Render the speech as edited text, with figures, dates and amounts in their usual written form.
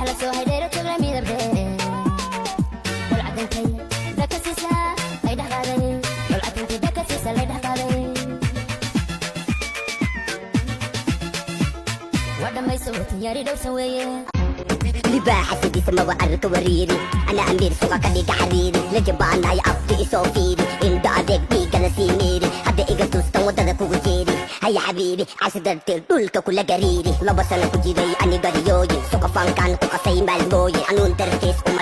Kala soo haydheero jogla midab dheer, dhulcadantay dhakasiisa lay dhex qaaday, dhulcadantay dhakasiisa lay dhex qaaday. Waa dhammayso tiyaari dhowrsan weeye. Libaaxa sidiisa maba arka wariiri, ana amiir suqa ka dhiga xariiri, la jabaanayo afka isoo fiiri, indho adeeg dhiigana sii miiri, hadda iga tustan waddada kugu jeeri. Haya xabiibi, casi darteed dhulka kula gariiri, 2 sano ku jiray aniga riyooyin, suqa fankaan ku qasay maalmooyin, xanuun dartiis uma.